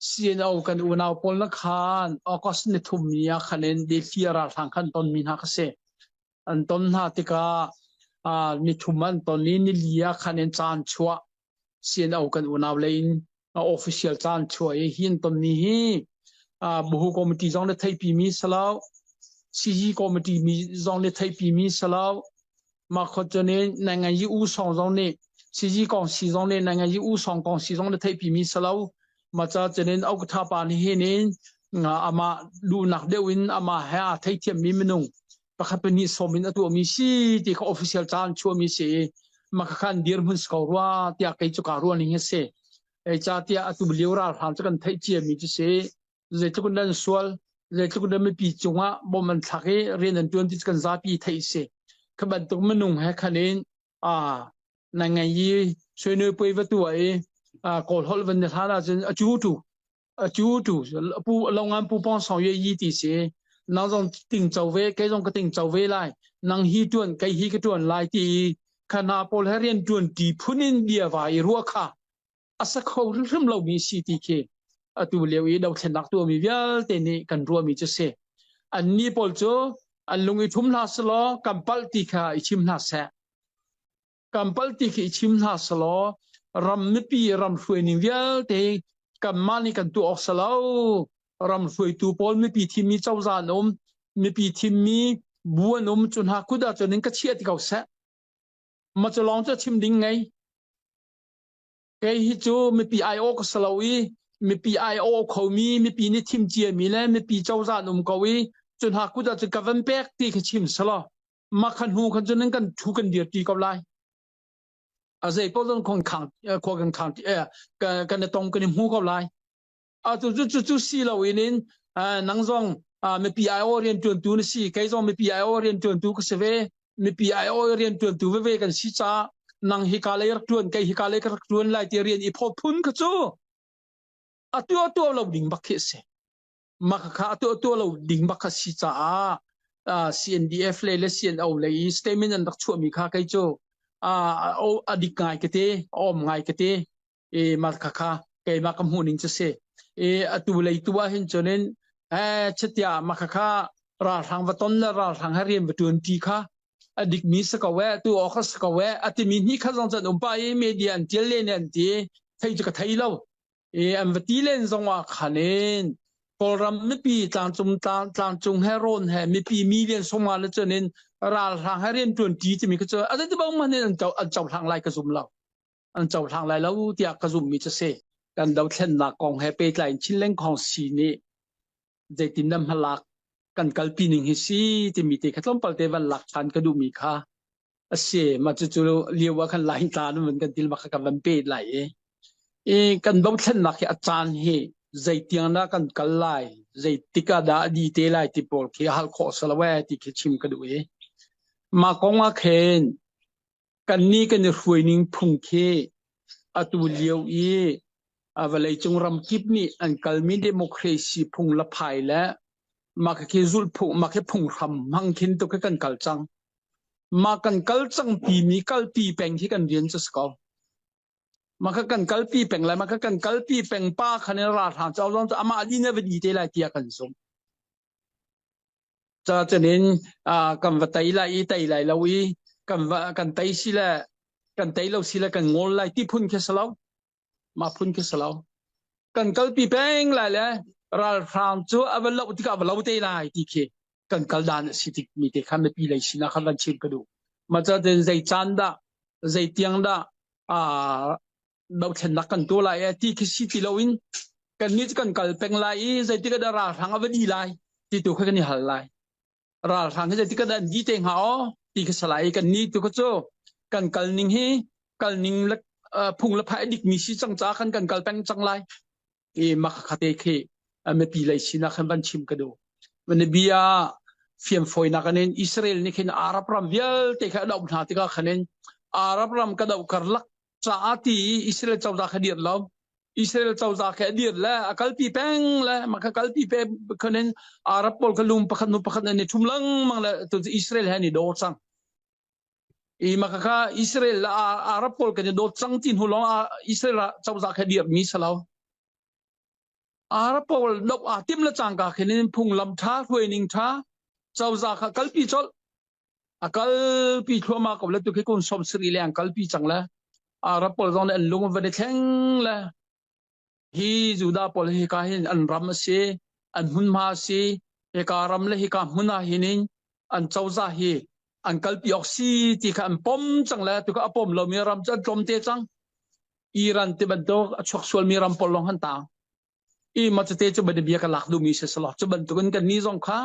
CNO kan unau pawl na khan August ni thum ni ah khan in Delhi ralhrang khan ton mi hna kha si. An ton hna tikah ni thum an ton i ni li ah khan in caan chuah CNO kan unau lei in official caan chuah i hi an ton ni hi Buhu committee zong le theihpi mi salo CG committee mi zong le theihpi mi salo mah khot cun in nangan yi u song zong nih CG kong si zong nih nangan yi u song kong si zong le theihpi mi salo ma ca cun in aukatha pa nih hin in amah duhnak deuh in amah he aa theithiam mi minung pakhat pahnih sawm in a tuahmi si ti kha official ca an chuahmi si i mah kha an dirhmun si ko rua tiah kei cu kaa ruah ning a si. Ei ca tiah atu lio ralhrang cu kan theih ciami cu si zeitluk in an sual zeitluk in mipi cungah bom an thlak i rian an tuan ti cu kan zapi theih si. Kha bantuk minung he khan in a na ngei i suinui puai va tuah i kawl holh van ni hlan ahcun a cu tu Cu tu pu longan pu pong song ye yi ti si nang zong ting cho ve kei zong ka ting cho ve lai nang hi tuan kei hi ka tuan lai ti khana pawl he rian tuan ti phun in bia va i ruah kha a sa kho hrimhrim lo mi si ti khi atu lio i dothlennak tu mi vialte nih kan ruah mi cu si an ni pawl cu an lung i thum hna selaw kan palh ti kha i chim hna seh Kan palh ti khi i chim hna selaw ram mipi ram hruaining vialte kanmah nih kan tuah awk si lo. Ram hruaitu pawl mipi thimmi cozah an um, mipi thimmi bu an um cu hna kut ah cun in ka chiah ti ko seh. Ma cu lawng cu chim ding ngei. Kei hi cu mipi aiawh ka si lo i mipi aiawh khomi mipi nih thim ciami le mipi cozah an um ko i cu hna kut ah cun ka van pek ti khi chim selaw mah khan hnu khan cun kan thu kan dir ti ko lai a zei paoh zong khon khang khua kan khang ti kan i tong kan i hmu ko lai a tu cu cu cu si lo in in nang zong mipi ai o rian tuan tu na si kei zong mipi ai o rian tuan tu ka si ve mipi ai o rian tuan tu veve kan si ca nang hi ka lei rak tuan kei hi ka lei ka rak tuan lai ti rian i phawt phun kha cu atu atu lo ding bak khi si Mah kha a tuah tuah lo ding bak kha si caah CNDF le le CNO le i statement an rak chuahmi kha kei cu a dik ngai ka ti, a awm ngai ka ti. I mah kha kha keimah ka hmuh ning cu si. I atu lei tu ah hin cun in chitia mah kha kha ralhrang va ton le ralhrang he rian va tuan ti kha a dikmi si ko eh tu awk si ko eh a timi hnih kha zong cun um pa i media an tial len an ti thei cu ka thei lo I an va ti len zongah khan in Kawlram mipi tlangcung tlangcung he rawn he mipi million sawmnga le cun in ralhrang he rian ṭuan ṭi timi kha cu a zeiti bang hmanh in an an cohlang lai ka zum lo. An cohlang lai lo tiah ka zummi cu si. Kan dothlennak kong he pehtlai in Chin Lengkhong si nih zeitin dah hmalak kan kalpi ning hi si timi te kha tlawmpal te van lak ṭhan ka duhmi kha a si. Mah cucu lio ah khan lain tla nan kan til bak kha kan van pet lai i i kan dothlennak hi a caan hi zeitiang dah kan kal lai zeitik ah dah a di te lai ti pawl khi hal khawh si lo ee ti khi chim ka duh i mah kong ah khin kannih kan i hruaining phung khi atu lio i vawleicung ramkip nih an kalmi democracy phung le phai le mah khi zulhphung mah khi phunghram hmang khin tu khi kan kal cang. Mah kan kal cang timi kalpi peng khi kan rian cu si ko. Mah kha kan kalpi peng lai, mah kha kan kalpi peng pa khan in ralhrang cu zong cu amah din a va di te lai tiah kan zumh. Ca cunin kan va tei lai i tei lai lo i kan va kan tei si le kan tei lo si le kan ngol lai ti phun khi si lo. Mah phun khi si lo. Kan kalpi peng lai le ralhrang cu a va loh tikah a va lo te lai ti khi kan kal dan a si tik mi te kha mipi lei sinah khan van chim ka duh. Mah ca cun zei caan dah zei tiang dah dothlennak kan tuah lai eh ti khi si ti loin kannih cu kan kal peng lai i zeitik ah dah ralhrang a va di lai ti tu kha kan i hal lai. Ralhrang hi zeitik ah dah an di te hnga aw ti khi si lai i kannih tu kha cu kan kal ning hi kal ning le phung le phai a dik mi si cang caah khan kan kal peng cang lai. I mah khate khi mipi lei sinak khan van chim ka duh. Bia fiamfawinak in Israel nih khin Arab ram vialte kha a doh hna tikah khan in Arab ram ka doh karlak caah ti i Israel cozah kha dir lo. Israel cozah kha a dir le a kalpi peng le mah kha kalpi pe khan in Arab pawl kha lung pakhat hnu pakhat an i ṭhum lengmang le tu Israel he an i daw cang. I mah kha Israel le Arab pawl kan i dawt cang ti hnu lawng ah Israel cozah kha dirmi si lo. Arab pawl doh aa tim le cangka khin in phunglam ṭha hruaining ṭha cozah kha kalpi colh. A kalpi thluahmah ko le tu khi kum 70 leng kalpi cang le Arab pawl zong nih an lung van i thleng le hi Judah pawl hi hika hin an ram a si, an hmunhma a si, hika ram le hika hmun ah hin in an cozah hi an kalpi awk si ti kha an pom cang le tu kha a pom lomi ram cu an tlawm te cang. Iran ti bantuk a chuak sualmi ram pawl lawng han tang. I ma cute cu ban bia ka lak duhmi si selaw cu bantukin kan ni zong kha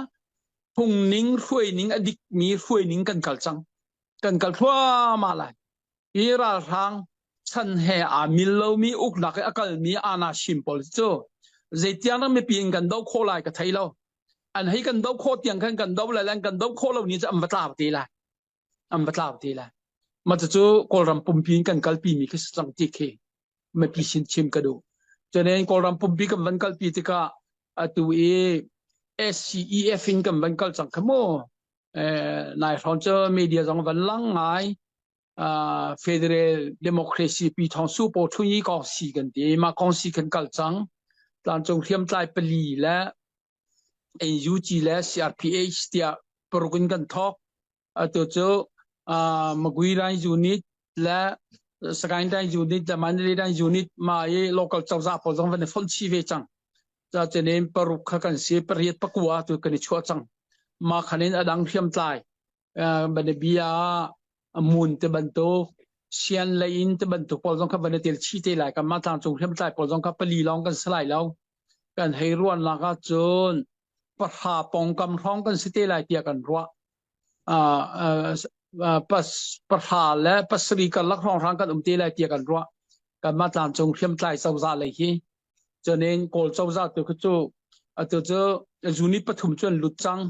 phungning hruaining a dikmi hruaining kan kal cang. Kan kal thluahmah lai. Hi ralhrang chan he aa mil lomi uknak i a kalmi ana sim pawl cu zeitiang dah mipi in kan doh khawh lai ka thei lo. An hei kan doh khawh tiang khan kan doh lai le an kan doh khawh lo ni cu an va tlau te lai. An va tlau te lai. Mah cucu Kawlram pumpi in kan kalpi mi khi si cang ti khi mipi sin chim ka duh. Cunen Kawlram pumpi kan van kalpi tikah atu i SCEF in kan van kal cang kha mu. Eh, nai hrawng cu media zong van lang ngai. Federal Democracy Pi Thawng Su Po Thun Yi Kong Si kan ti. Mah kong si kan kal cang. Tlangcung hriamtlai pali le NUG le CRPH tiah paruk in kan thawk. Atu cu Magui Line Unit le Sagaing Line Unit le Mandalay Line Unit ma i local cozah pawl zong van i fonh chih ve cang. Cucaah paruk kha kan si, pariat pakua tu kan i chuah cang. Mah khan in a dang hriamtlai banabia mun te bantuk sian lei in te bantuk pawl zong kha van i tel chih te lai kanmah tlangcung hriamtlai pawl zong kha pali lawng kan si lai lo kan hei ruahnak ahcun pahra pongkam hrawng kan si te lai tiah kan ruah pahra le pasarih karlak hrawnghrang kan um te lai tiah kan ruah kanmah tlangcung hriamtlai cozah lei hi cunin kawl cozah tu khi cu atu cu unit pathum cu an lut cang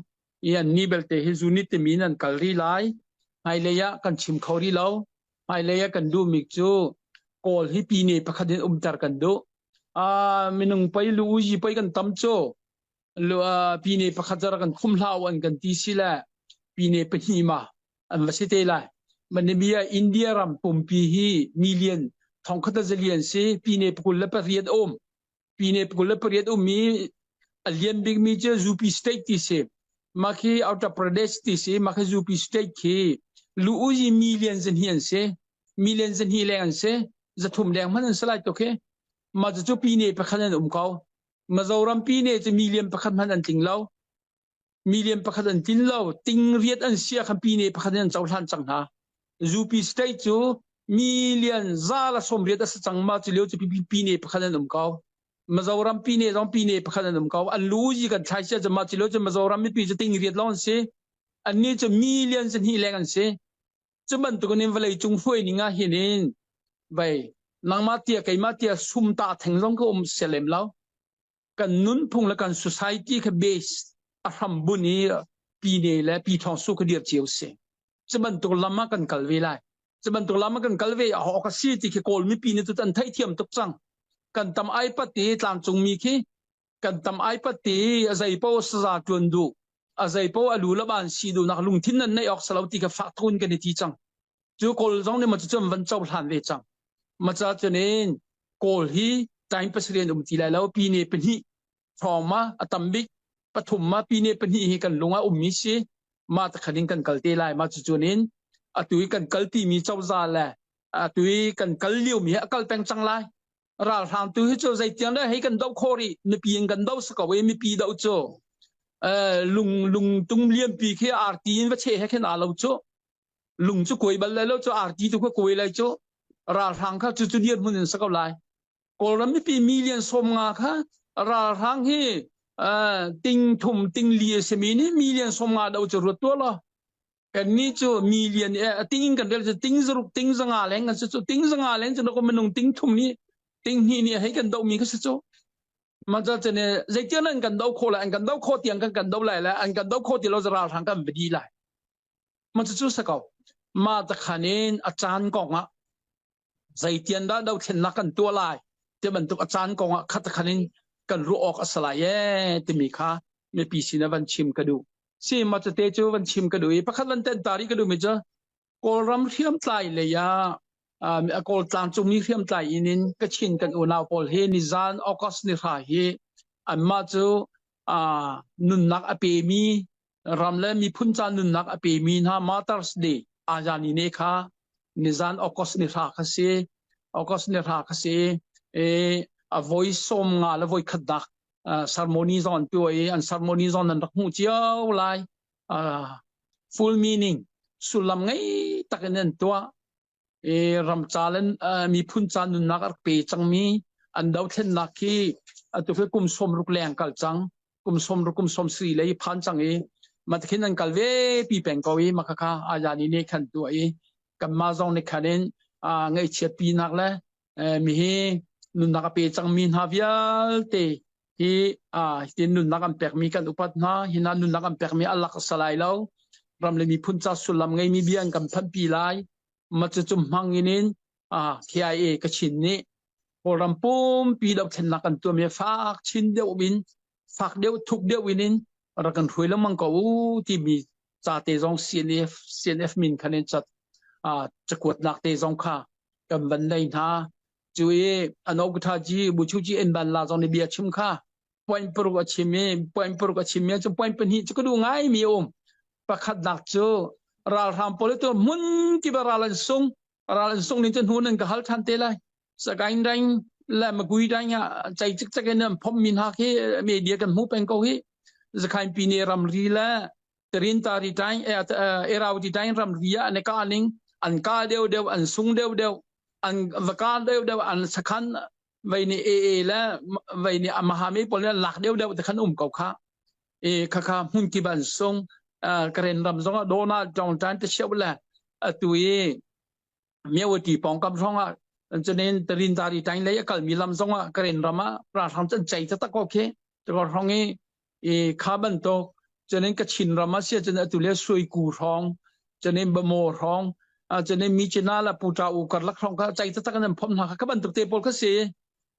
i annih belte hi unit timi in an kal rih lai. Hmailei ah kan chim kho rih lo. Hmailei ah kan duhmi cu Kawl hi pine pakhat in umter kan duh. Minung pei lu uzi pei kan tam cu pine pakhat zara kan khum hlah an kan ti si le pine pahnih ma an va si te lai. Manimia India ram pumpi hi million thongkhat zalian si pine pakul le pariat um. Pine 28 ummi a lian bikmi cu UP state ti si. Mah khi Uttar Pradesh ti si. Mah khi UP state khi lu uyi million zahnih an si. Million zahnih leng an si. Zathum leng hmanh an si lai tuk hi. Mah cu pine pakhat an um ko. Mizoram pine cu million pakhat hmanh an tling lo. Million pakhat an tlin lo. Ting riat an si ah khan pine pakhat in an cohlan cang hna. UP state cu million za la sawm riat a si cang ma cu lio cu pine pakhat an um ko. Mizoram pine zong pine pakhat an um ko. An lu yi kan thlai sia cu ma cu lio cu Mizoram mipi cu ting riat lawng an si. Annih cu million zahnih leng an si. Cu bantuk in vawlei cung hruai ning ah hin in vei nangmah tia keimah tia sum ta theng zong ka um selem lo. Kan nunphung le kan society kha base a hrambun i pine le pi thawng su kha dir cio si. Cu bantuk lam ah kan kal ve lai. Cu bantuk lam ah kan kal ve a hawk a si ti khi Kawl mipi nih cu an theihthiam tuk cang. Kan tam ai pat i tlangcungmi khi kan tam ai pat ti a zeipo saza tuan duh a zeipo a lu laban si duhnak lungthin nan neih awk salo ti kha fak thun kan i ti cang. Cu Kawl zong nih ma cu an van cohlan ve cang. Maca cunin Kawl hi time pasarih an um ti lai lo. Pine pahnih hrawng ma a tam bik pathum ma pine pahnih hi kan lung ah ummi si. Mah takhat in kan kal te lai. Mah cucunin atu i kan kalpi mi cozah le atu i kan kal lio mi hi a kal peng cang lai. Ralhrang tu hi cu zeitiang le hei kan doh khawh rih. Mipi in kan doh si ko i mipi doh cu lung lungtum lianpi khi arti in va cheh he khin aa lo cu. Lung cu kuai bal lai lo cu arti tu kha kuai lai cu ralhrang kha cu cu dirhmun in sa ko lai Kawlram mipi million 50 kha ralhrang hi ting thum ting li a simi nih million 50 do cu ruat tuah law kannih cu million ting in kan rel cu ting zaruk ting zanga leng kan si cu ting zanga leng cu na minung ting thum nih ting hnih nih hei kan dohmi kha si cu Maca cun zeitiang an kan do khawh lai an kan do khawh tiang kan kan do lai le an kan do khawh ti lo ralhrang kan va di lai Ma cucu si ko. Mah takhan in a caan kong ah zeitian dah dothlennak kan tuah lai ti bantuk a caan kong ah khat khan in kan ruah awk a si lai ee timi kha mipi sin ah van chim ka duh. Si ma cute cu van chim ka duh i pakhat van ten ta rih ka duh mi cu Kawlram hriamtlai lei ah Kawl tlangcungmi hriamtlai in in Kachin kan unau pawl hi nizan August ni hra hi. Anmah cu nunnak a pemi ram le miphun ca nunnak a pemi hna Martyrs Day Azani ne kha nizan August ni hra kha si. August ni hra kha si. E, a voi som nga le voi khat dak ceremony zong an tuah i an ceremony zong nan rak hmuh cio lai. Full meaning sullam ngei tak in an tuah. I ram ca le miphun ca nunnak a rak pe cangmi an dothlennak khi atu khi kum 60 leng kal cang. Kum 60 kum 70 lei phan cang i matakhin an kal ve pi peng ko i makhakha ayani nih khan tuah i kanmah zong nih khan in ngaihchiat pinak le mi hi nunnak a pe cangmi hna vialte hi hitin nunnak an pekmi kan upat hna. Hi hna nunnak an pekmi a lak a si lai lo. Ram le miphun ca sullam ngeimi bia an kan phanhpi lai. Ma cucu hmang in in KIA Kachin nih Kawlram pumpi dohthlennak kan tuahmi fak chin deuh in fak deuh thuk deuh in in rak kan hruai lengmang ko u timi ca te zong CNF CNF min khan in cat cakuatnak te zong kha kan van lei hna. Cu i Anokuthaji Buchuji Enban la zong nih bia chim kha point paruk a chim i point paruk a chim mi cu point pahnih cu ka duh ngai mi um. Pakhatnak cu ralhrang pawl tu hmun kip ah ral an sung. Ral an sung ning cu hnu nan ka hal than te lai. Sagaing daing le Magui daing ah chai cik cak in an phom mi hna khi media kan hmu peng ko hi. Zakhain pine ramri le Tarintari taing Irrawaddy taing ramri ah an i kah ning an ka deuh deuh an sung deuh deuh an va ka deuh deuh an sakhan vei nih AA le vei nih Mahami pawl nih an lak deuh deuh te khan um ko kha e khakha hmun kip an sung Karen ram zong ah Donald Trump tan te cheu le atu i Myawaddy pawngkam hrawng ah cunin Tarintari taing lei a kalmi lam zong ah Karen ram ah ralhrang can chei taktak ko khi hrawng i i kha bantuk cunin Kachin ram ah sia cun atu le Suiku hrawng cunin Bamo hrawng cunin Myitkyina le Puta u karlak hrawng kha chei taktak in an phomh hna kha kha bantuk te pawl kha si.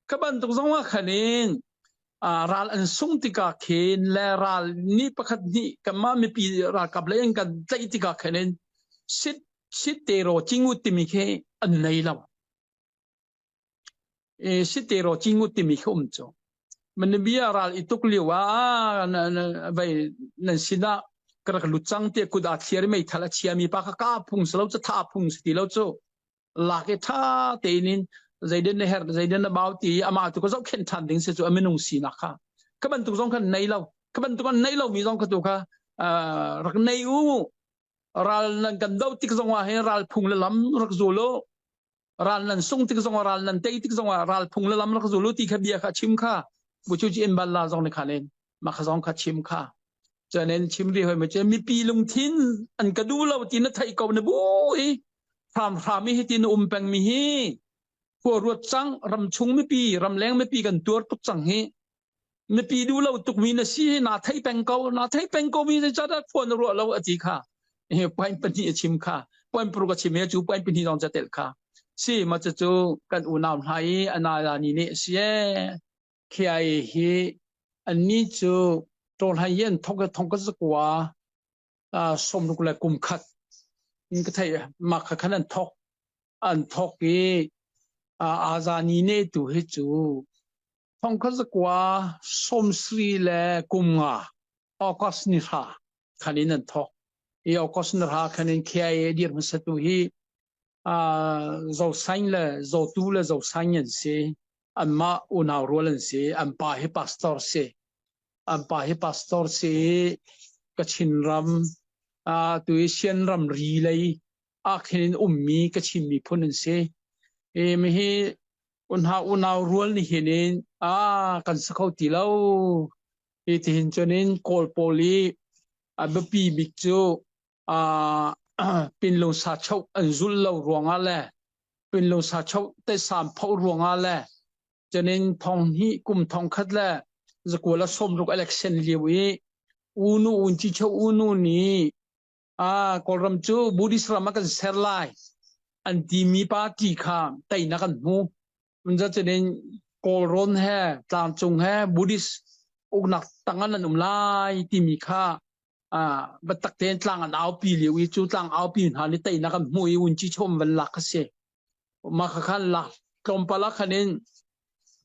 Kha bantuk zong ah khan in ral an sung tikah khin le ral nih pakhat hnih kanmah mipi ralkap lei an kan tlaih tikah khin in sit sit te ro cingut timi khi an nei lo. I sit te ro cingut timi khi um cu. Manibia ral i tuk lio ah vei nan sinah ka rak lut cang tiah kut aa thliar i meithal a chiami pa kha ka phung si lo cu tha phung si ti lo cu. Lak i ṭha tein in zeidin na herh zeidin na bau ti amah tu ka zohkhenh ṭhan ding si cu a minung sinak kha ka bantuk zong khan nei lo ka bantuk an nei lomi zong kha tu kha rak nei u. Ral nan kan do tik zong ah hin ral phung le lam rak zul u. Ral nan sung tik zong ah ral nan tei tik zong ah ral phung le lam rak zul u ti kha bia kha chim kha bu chu chi in ban la zong ni khan in mah kha zong kha chim kha cuanin chim ri hoi ma che mipi lungthin an ka duh lo ti na theih ko na bu i hramhram i hitin um peng mi hi khua ruat cang. Ramchung mipi ramleng mipi kan tuar tuk cang hi. Mipi duh lo tuk mi na si hi na thei peng ko na thei peng ko mi zeicahdah khua na ruah lo ati kha. Hi point pahnih a chim kha point paruk a chim i cu point pahnih zong catel kha si ma cu kan unau hna i anala ni nih si e KIA hi anni cu tawlhai hi an thok thong ka zakua 60 le kum khat in ka thei mah kha khan an thok an thok i azani ne tu hi cu thong kha zakua sawmsri le kum nga August ni hra khan in an thok i August ni hra khan in KIA dir hmasa tu hi zo sain le zo tu le zo sain an si. Anmah unau rual an si. An pa hi pastor si. An pa hi pastor si. Kachin ram tu i Sian ram ri lei ah khin in ummi Kachin miphun an si. I mi hi unha unau rual ni hin in a kan sa kho ti lo. Hi ti hin cun in Kawl pawl i a biapi bik cu pinlung sa choh an zul lo ruangah le pinlung sa choh te sam pho ruangah le cunin thong hnih kum thong khat le zakua le 60 election lio i unu un chi cho unu nih a Kawlram cu Buddhist ram ah kan ser lai an timi party kha teinak an hmu. Cunin Kawlrawn he tlangcung he Buddhist uknak tang an um lai timi kha biatak tein tlang an aupi lio i cu tlang aupi hna nih teinak an hmu i unci chom van lak a si. Mah kha khan lak tlawmpal ah khan in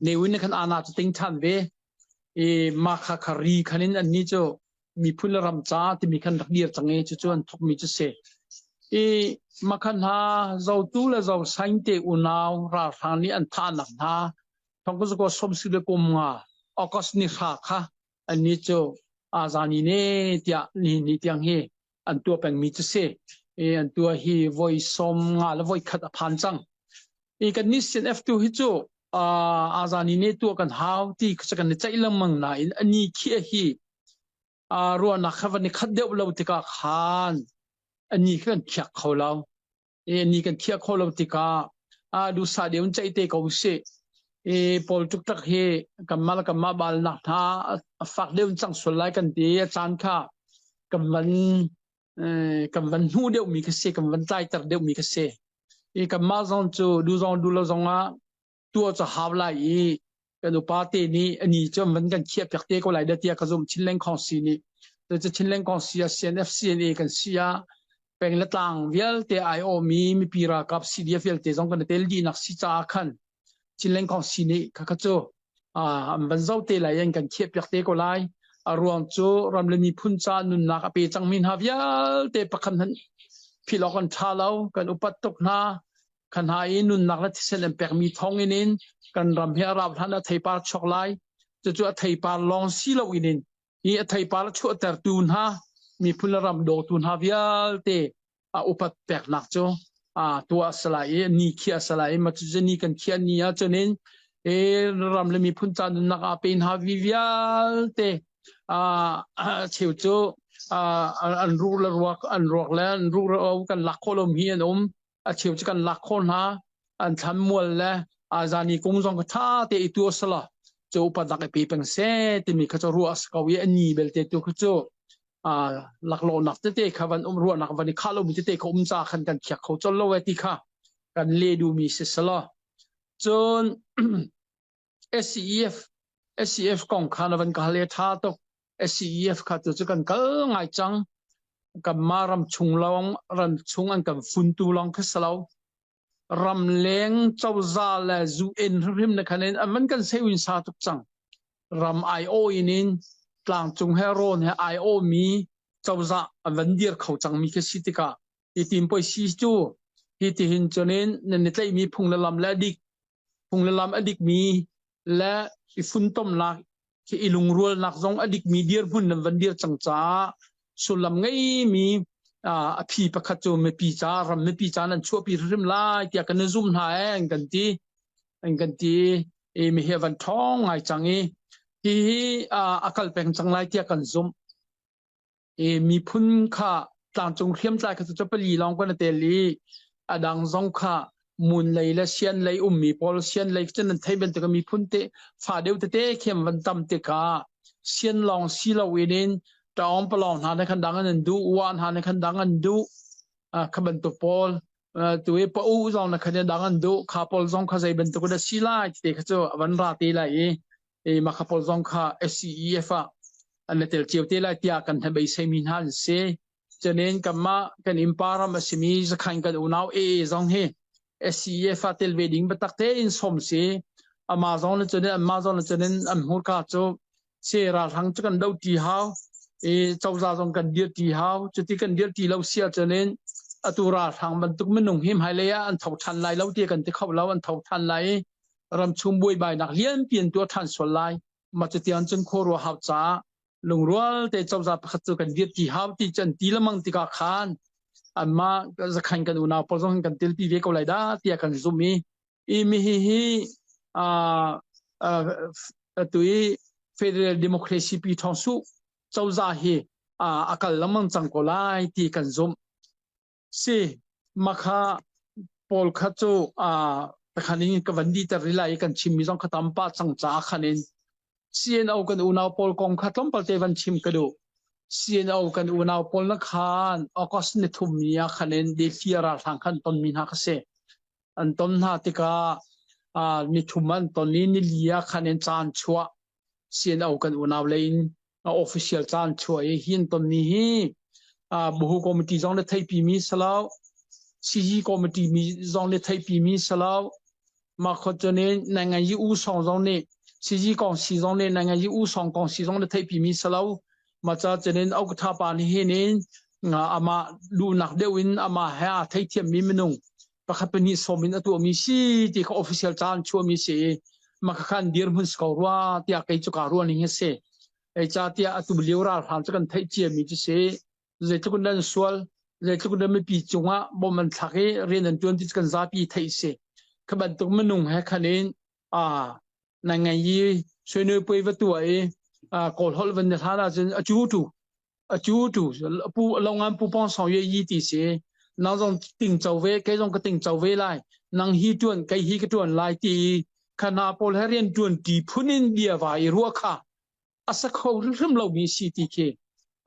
Ne Win nih khan ana cu ting ṭhan ve. I mah kha kha ri khan in annih cu miphun le ram ca timi khan rak dir cang i cucu an thawkmi cu si. I mah kha hna Zotu le Zosaing te unau ralhrang nih an thahnak hna thongkazakaw sawmsarih le kum nga August ni hra kha annih cu azani ne tiah ni ni tiang hi an tuah pengmi cu si. I an tuah hi voi 50 le voi khat a phan cang. I kan nih CNF tu hi cu azani ne tuah kan hau ti kha kan i ceih lengmang nain ani khi hi ruahnak kha van i khat deuh lo tikah khan ani kha kan khiak kho lo. I ni kan khiah khawh lo tikah duhsah deuh in ceih te ko usih. I pawl tuktak hi kanmah le kanmah balnak hna a fak deuh in cang sual lai kan ti a caan kha kan van kan van hnu deuhmi kha si kan van tlaiter deuhmi kha si. I kanmah zong cu du zong du lo zong ah tuah cu hau lai i kan upa te nih ani cu van kan khiah piak te ko lai dah tiah ka zumh Chinland Council nih. Cucu Chinland Council ah CNF CNA kan si ah peng le tlang vialte ai awmi mipi ralkap CDF vialte zong kan i tel dihnak si caah khan Chinland Council nih khakha cu an van zoh te lai in kan khiah piak te ko lai. A ruang cu ram le miphun ca nunnak a pe cangmi hna vialte pakhat hmanh philh awk an ṭha lo kan upat tuk hna Kha hna i nunnak le thisen an pekmi thawngin in kan ram hi a rau hlan a theipar chuak lai. Cucu a theipar lawng si loin in hi a theipar a chuahtertu hna miphun le ram dawtu hna vialte a upat peknak cu a tuah a si lai i ni khiah a si lai i mah cucu ni kan khiah ni ahcun in i ram le miphun ca nunnak aa pe hna vi vialte cheu cu an ruh le ruak an ruak le an ruh kan lak khawh lomi an um. A cheu cu kan lak khawh hna. An thlan mual le azani kung zong kha ṭha te i tuah sala cu upat i pe peng seh timi kha cu ruah a si ko i a ni belte tu kha cu laklawhnak tete kha van um ruahnak van i khah lomi tete kha um ca khan kan khiak kho colh lo e ti kha kan le duhmi si sala cun SCEF SCF kong kha na van ka hal i ṭha tuk. SCEF kha tu cu kan kal ngai cang. Kanmah ram chung lawng ram chung an kan funtu lawng kha si lo. Ramleng cozah le UN hrimhrim na khan in an van kan sewin sa tuk cang. Ram aiawh in in tlangcung he rawn he aiawh mi cozah an van dir kho cangmi khi si tikah hi tin poisi cu hi tihin cunin nan i tlaihmi phung le lam le dik phung le lam a dikmi le i funtomnak khi i lungrualnak zong a dikmi dirhmun nan van dir cang caah sullam ngeimi a phi pakhat cu mipi ca ram mipi ca nan chuahpi hrim lai tiah kan i zum hna e an kan ti an kan ti i mi hi van ṭhawng ngai cang i hi hi a kal peng cang lai tiah kan zumh. I miphun kha tlangcung hriamtlai kha cu pali lawng kan i tel i a dang zong kha mun lei le sian lei ummi pawl sian lei cu nan theih bantuk miphun te fa deuh tete khem van tam tikah sian lawng si lo in in taung palawng hna ne khan dang an duh wa hna ne khan dang an duh kha bantuk pawl tu i pa u zong na khan dang an duh kha pawl zong kha zei bantuk da si lai te kha cu van ra te lai i i mah kha pawl zong kha SCEF ah an i tel cio te lai tiah kan beisei mi hna an si. Cunin kanmah kan innpa ram a simi Zakhain kan unau AA zong hi SCEF ah tel ve ding biatak tein sawm si. Amah zong le cunin anmah zong le cunin an hmurka cu se ralhrang cu kan do ti hau i cozah zong kan dir ti hau cuti kan dir ti lo si ahcun atu ralhrang bantuk minung hi hmailei ah an tho ṭhan lai lo ti kan ti kho lo an tho ṭhan lai i ramchung buaibainak lianpi an tuah ṭhan sual lai. Mah cutiang cun khuaruah hau caah lungrual te cozah pakhat cu kan dirpi hau ti cu an ti lengmang tikah khan anmah zakhan kan unau pawl zong kan telpi ve ko lai dah tiah kan zumh i i mi hi hi atu i federal democracy pi thawng su cozah hi a kal lengmang cang ko lai ti kan zumh. Si, makha pawl kha cu takhan in ka van diter rih lai i kan chimmi zong kha tam pah cang caah khan in CNO kan unau pawl kong kha tlawmpal te van chim ka duh. CNO kan unau pawl na khan August ni thum ni ah khan in Delhi ralhrang khan tonmi hna kha si. An ton hna tikah ni thum an ton i ni li ah khan in caan chuah CNO kan unau lei in official caan chuah i hi an tonmi hi buhu committee zong le theihpi mi salo CG committee mi zong le theihpi mi salo mah khot cunin nangan yi u song zong nih CG kong si zong le nang i U Song kong si zong le theihpi mi si lo. Ma ca cunin Okatha pa nih hin in amah duhnak deuh in amah he aa theithiam mi minung pakhat pahnih sawm in a tuahmi si ti kha official ca an chuahmi si i mah kha an dirhmun si ko rua tiah kei cu kaa ruah ning hi si. Ei ca tiah atu lio ralhrang cu kan theih ciami cu si zeitluk in an sual zeitluk in mipi cungah bom an thlak i rian an tuan ti cu kan zapi theih si. Kha bantuk minung he khan in a na ngei i suinui puai va tuah i kawl holh van ni hlan ahcun a cu tu a cu tu pu longan pu pong song ye yi ti si nang zong ting cho ve kei zong ka ting cho ve lai nang hi tuan kei hi ka tuan lai ti khana pawl he rian tuan ti phun in bia va i ruah kha a sa kho hrimhrim lomi si ti khi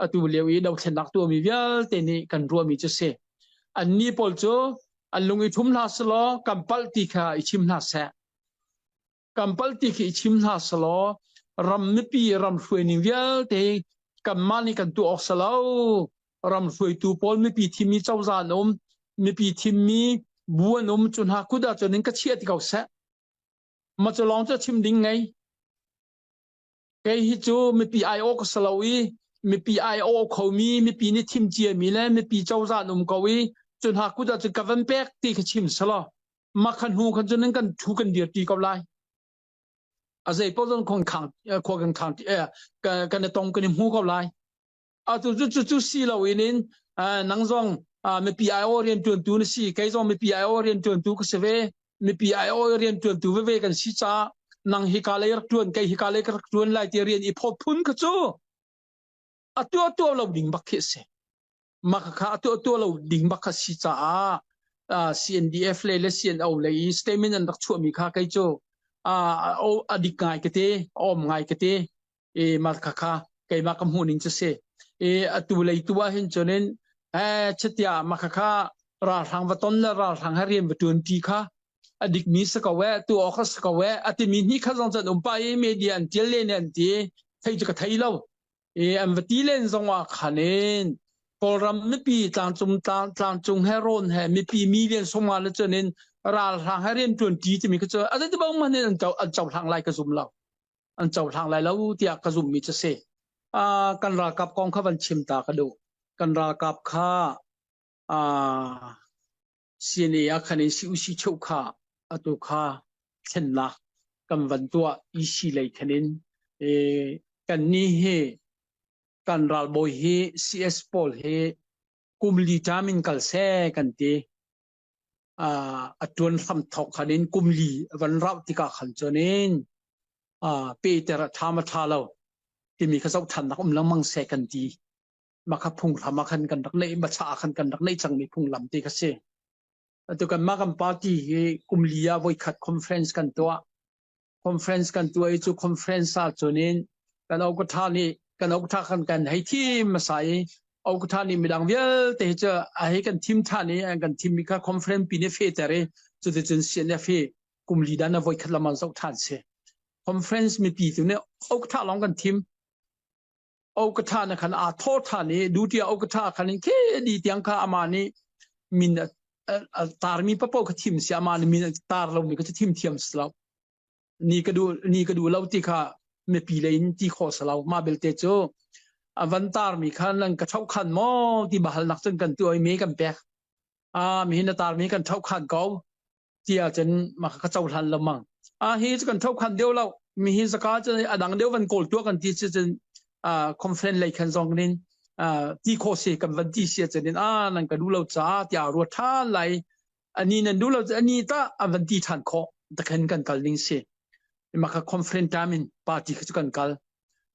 atu lio i dothlennak tuahmi vialte nih kan ruahmi cu si. Annih pawl cu an lung i thum hna selaw kan palh ti kha i chim hna seh. Kan palh ti khi i chim hna selaw ram mipi ram hruaining vialte kanmah nih kan tuah awk si lo. Ram hruaitu pawl mipi thimmi cozah an um, mipi thimmi bu an um, cu hna kut ah cun in ka chiah ti ko seh. Ma cu lawng cu chim ding ngei. Kei hi cu mipi aiawh ka si lo i mipi aiawh khomi mipi nih thim ciami le mipi cozah an um ko i cu hna kut ah cun ka van pek ti kha chim selaw mah kha hnu khan cun kan thu kan dir ti ko lai. A zei paoh zong khon khang khua kan khang kan i tong kan i hmu ko lai. Atu cu cu cu si lo in in nang zong mipi aiawh rianṭuantu na si kei zong mipi aiawh rianṭuantu ka si ve mipi aiawh rianṭuantu veve kan si caah nang hika lei rak ṭuan kei hika lei ka rak ṭuan lai ti rian i phawt phun kha cu a tuah tuah lo ding bak khi a si mah kha a tuah tuah lo ding bak kha si caah CNDF le le CNO le i statement an rak chuahmi kha kei cu a dik ngai ka ti a om ngai ka ti i mah khakha keimah ka hmuh ning cu si i atu lei tu ah hin cun in eh chitia mah khakha ralhrang va ton le ralhrang he rian va tuan ti kha a dik mi si ko eh tu awk si ko eh a timi ni kha zong cun um pa i media an tial len an ti thei cu ka thei lo i an va ti len zong ah khan in Kawlram mipi tlangcung tlangcung he rawn he mipi million sawmnga le cun in ralhrang he rian tuan ti timi kha cu a ti bang man in an cohlang lai ka zum lo an cohlang lai lo tiah ka zumhmi cu si. Uh, kan ralkap kong kha van chim ta ka duh. Kan ralkap kha uh, CNA ah khan in CUC cheu kha atu kha thlennak kan van tuah EC lei khan in e, kan ni hi kan ralbawi hi CS pawl hi kum li term in kal se kan ti. A ṭuan hramthawk khan in kum li a van rauh tikah khan cun in pehter a ṭha ma ṭha lo timi kha zohṭhannak um lengmang seh kan ti. Mah kha phunghram ah khan kan rak neih hmasa ah khan kan rak neih cangmi phunglam ti kha si. Atu kanmah kan party hi kum li ah voikhat conference kan tuah. Conference kan tuah i cu conference ah cun in kan okatha nih kan okatha kan kan hei thim hmasa i okatha nih midang vialte hi cu a hei kan thim than i an kan thimmi kha conference pi nih fehter i cuticun CNF hi kum li dan a voikhat lamang zoh than si. Conference mipi tu nih okatha lawng kan thim. Okatha na khan aa thawh than i duty ah okatha khan in khi di tiang kha ama nih min a tarmi papo kha thim si ama nih min a tar lomi kha cu thim thiam si lo. Ni ka duh ni ka duh lo ti kha mipi lei in ti khawh si lo. Mah belte cu a van tarmi kha nan ka ṭhoh khan maw ti bahalnak cun kan tuah i me kan pek. Ah mihin na tarmi kan ṭhoh khan ko. Ti ahcun mah ka cohlan lengmang. Ah hi cu kan thokhan deuh lo. Mi hi zaka cu a dang deuh van kawl tuah kan ti si cun conference lei khan zong in ti khawh si kan van ti si ahcun in ah nan ka duh lo caah tiah ruat ṭhan lai. Ani nan duh lo ani ta an van ti ṭhan khawh. Takhen kan kal ning si. Mah kha conference time in party kha cu kan kal.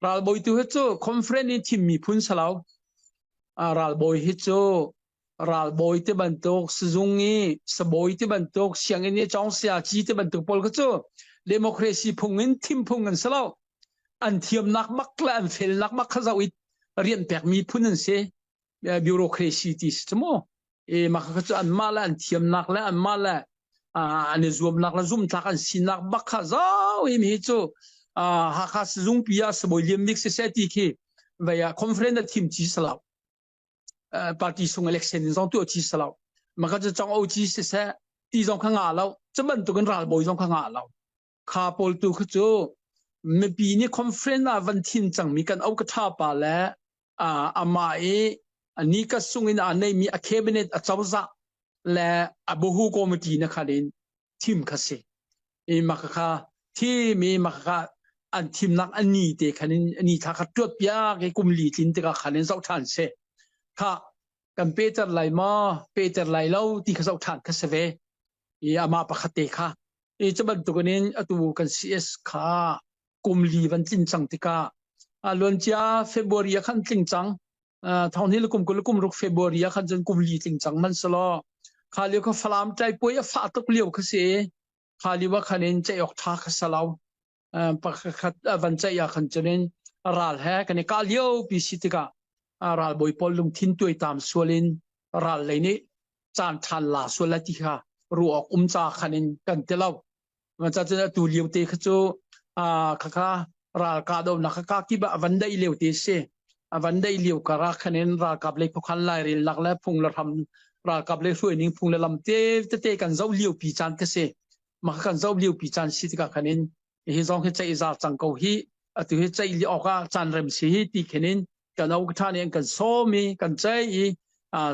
Ralbawi tu hi cu conference in thimmi phun salau. Ralbawi hi cu ralbawi ti bantuk sizung i sabawi ti bantuk sianginn i cawngsia ci ti bantuk pawl kha cu democracy phung in thim phung an si lo an thiamnak bak le an felnak bak kha zoh i rian pekmi phun an si bureaucracy ti si cu mu e mah kha cu anmah le an thiamnak le anmah le an i zuamnak le zumhtlak an sinak bak kha zau hi mi cu Hakha sizungpi ah sabawi liam bik siseh ti khi vei ah conference a thim ci si lo party sung election in zong tuah chi si lo maka cu chong o chi siseh ti zong kha nga lo cu bantukin ralbawi zong kha nga lo kha pawl tu kha cu. Mipi nih conference ah van thim cangmi kan au ka tha pa le amah i ni ka sung in aa neimi a cabinet a cozah le a buhu committee na khan in thim kha si. I maka kha thim i maka kha an thimnak an ni te khan in ni thla kha tuat piak i kum li tlin tikah khan in zoh ṭhan si. Kha kan peter lai maw peter lai lo ti kha zoh ṭhan kha si ve. I amah pakhat te kha i cu bantukin in atu kan CS kha kum li van tlin cang tikah a luancia February ah khan tling cang. Thong hi le kum 20 kum ruk February ah khan cun kum li tling cang man selaw kha lio kha Falam tlai puai a fah tuk lio kha si. Kha lio ah khan in ceih awk tha kha salo. Pakhat van ceih ah khan cun in ral he kan i kah lio pi si tikah ralbawi pawl lungthin tuaitam sual in ral lei nih caan ṭhan la sual lai ti kha ruah awk um ca khan in kan ti lo. Cun atu lio te kha cu khakha ral kahdohnak kha kakip ah a van daih lio te si. A van daih lio kar ah khan in ralkap lei khuakhan lairelnak le phung le hram ralkap lei hruaining phung le lam te tete kan zoh lio pi caan kha si. Mah kan zoh lio pi caan si tikah khan in hi zong hi ceih za cang ko hi atu hi ceih li awk ah caan rem si hi ti khin in kan au tha nih an kan sawm i kan ceih i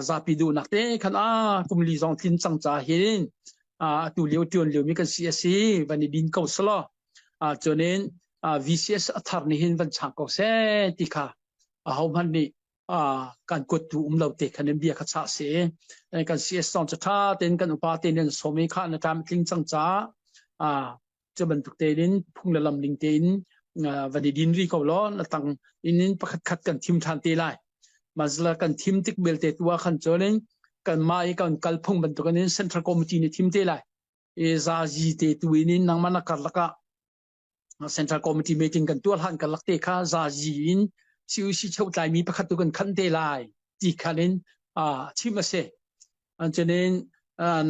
zapi duhnak te khan a kum li zong tlin cang ca hin atu lio tuan lio mi kan si a si van i din ko selaw cunin VCS a thar nih hin van chang ko seh ti kha aho hmanh nih kan kuattu um lo te khan in bia kha chah si kan CS zong cu tha tein kan upa tein an sawm i kha na time tling cang ca cu bantuk tein phung le lam ning tein van i din ri ko law na tang in in pakhat khat kan thim than te lai mazla kan thim tik belte tu ah khan chuan in kan mah i kan kal phung bantuk in central committee nih thim te lai i zazi te tu in in nangmah na karlak ah central committee meeting kan tuah hlan karlak te kha zazi in CUC cheu tlai mi pakhat tu kan khan te lai ti khan in chim a si cunin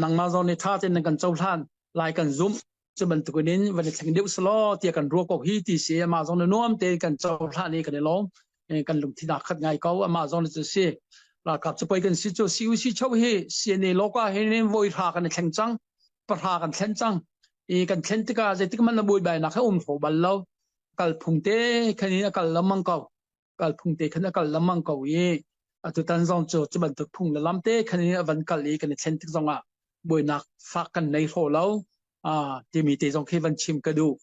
nangmah zong nih tha tein nan kan cohlan lai kan zumh cu bantukin in van i thleng deuh selaw tiah kan ruah ko hi ti si amah zong nih nuam tein kan cohlan i kan i lawm kan lungthin aa khat ngai ko amah zong nih cu si ralkap cu pei kan si cu CUC cho hi CNA loka hin voi hra kan i thleng cang pahra kan thlen cang i kan thlen tikah zeitik hmanh na buaibainak he um hro bal lo kalphung te khan in a kal lengmang ko kalphung te khan a kal lengmang ko i atutan zong cu cu bantuk phung le lam te khan in a van kal i kan i thlen tik zongah buainak fak kan nei hraw lo timi te zong khi van chim ka duh.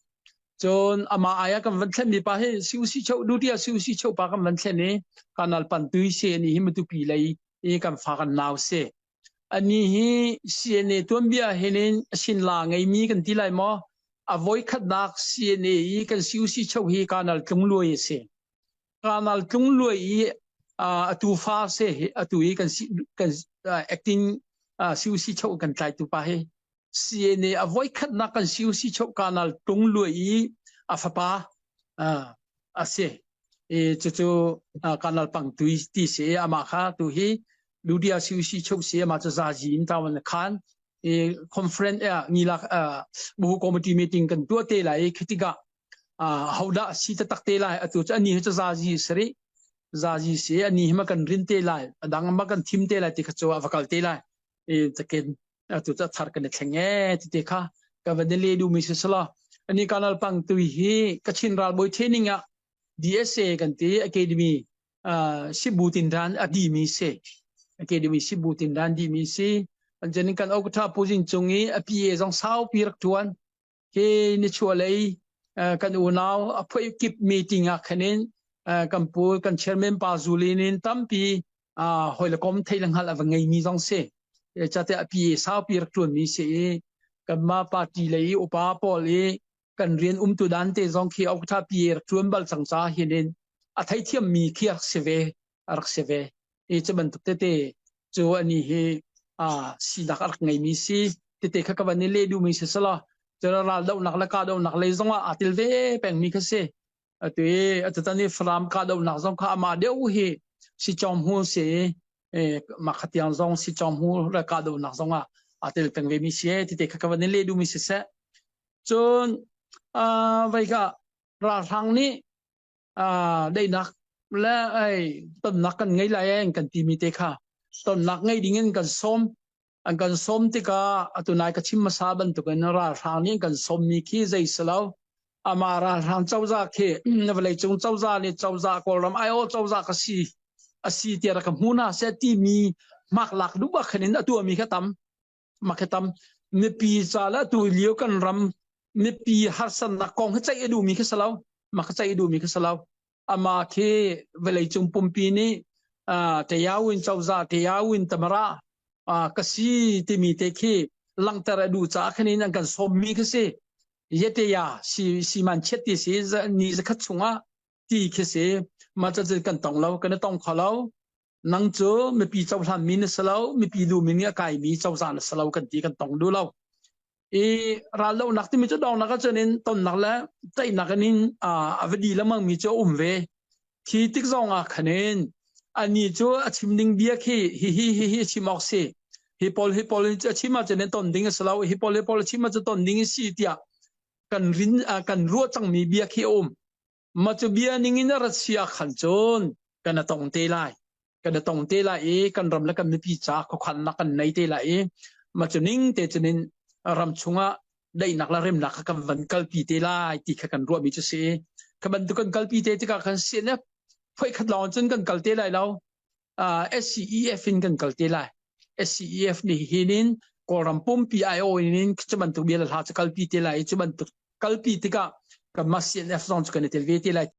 Cun amah ai ah kan van thlen mi pa hi CUC cheu duty ah CUC cheu pa kan van thlen i kanal pan tui se ni hi matupi lei i kan fa kan nau se. Ani hi CNA tuanbia hin in sinla ngeimi kan ti lai maw? A voikhatnak CNA i kan CUC cheu hi kanal tlung luai a si. Kanal tlung luai i atu fa se hi atu i kan kan acting CUC cheu kan tlaitu pa hi CNA a voikhatnak kan CUC cheu kanal tlung luai i a fapa a si. I cucu kanal pang tui ti si amah kha tu hi Ludia CUC cheu si amah cu zazi in tawan khan i conference ngilak bu committee meeting kan tuah te lai i khitikah hodah si taktak te lai atu cu ani hi cu zazi sari zazi si ani hi ma kan rin te lai adang ma kan thim te lai ti kha cu a va kal te lai i takin atu cu thar kan i thleng e ti te kha ka van le du mi si sala ani kanal pang tui hi Kachin ralbawi training ah DSA kan ti academy sibu tin ran a di mi si academy sibu tin ran di mi si anjen kan okatha pujin chung i a PA zong sau pi rak tuan Hi nichuahlei kan unau a phuai kip meeting ah khan in kan pu kan chairman pa Zulin in tampi hawi le kom thei le hngalh a va ngeimi zong si. Cate a pi saupi rak ṭuanmi si i kanmah party lei i upa pawl i kan rian umtu dan te zong khi okṭha pi rak ṭuan bal cang ca hin in a theithiammi khi rak si ve a rak si ve. I cu bantuk tete cu ani hi sinak a rak ngeimi si tete kha ka van i leh duhmi si selaw cun raldohnak le kahdohnak lei zongah aa tel ve pengmi kha si. Atu i atutan i Falam kahdohnak zong kha amah deuh hi Sicawng hmu si i mah kha tiang zong Sicawng hmu le kahdohnak zongah aa tel peng vemi si tete kha ka van i leh duhmi si seh. Cun vei ka ralhrang nih daihnak le ei tonnak kan ngei lai en kan timi te kha tonnak ngei ding in kan sawm an kan sawm tikah atu nai ka chim hmasa bantukin ralhrang nih an kan sawmmi khi zei si lo. Amah ralhrang cozah khi vawleicung cozah nih cozah Kawlram aiawh cozah ka si a si tiah rak ka hmu hna seh timi hmaklak duh ah khan in a tuahmi kha tam mah khi tam mipi ca le atu lio kan ram mipi harsatnak kong hi ceih a duhmi khi si lo mah kha ceih a duhmi khi si lo amah khi vawleicung pumpi nih Tayawin cozah Tayawin tamara ka si timi te khi langhter a duh caah khan in an kan sawmmi khi si yeteya si si man chiat ti si ni zakhat chungah ti khi si mah cu kan tong lo kan i tong kho lo nang cu mipi cohlan mi na si lo mipi duhmi nih a kaimi cozah na si lo kan ti kan tong duh lo i raldohnak timi cu dongnak ahcun in tonnak le teinak in a va di lengmang mi cu a um ve khi tik zong ah khanin ani cu a chim ding bia khi hi hi hi hi chim awk si hi pawl hi pawl a chim ahcun ton ding a si lo hi pawl hi pawl a chim ahcun ton ding a si tiah kan rin kan ruah cangmi bia khi a um Mah cu bia ning in a rat si ah khan cun kan a tong te lai. Kan a tong te lai i kan ram le kan mipi ca khuakhannak kan nei te lai i mah cu ning te cun in ram chungah daihnak le remnak kha kan van kalpi te lai ti kha kan ruahmi cu si. Kha bantuk kan kalpi te tikah khan CNF phoikhat lawng cun kan kal te lai lo. SCEF in kan kal te lai. SCEF nih hin in Kawlram pumpi aiawh in cu bantuk bia le hla cu kalpi te lai i cu bantuk kalpi tikah kanmah CNF zong cu kan i tel ve te lai.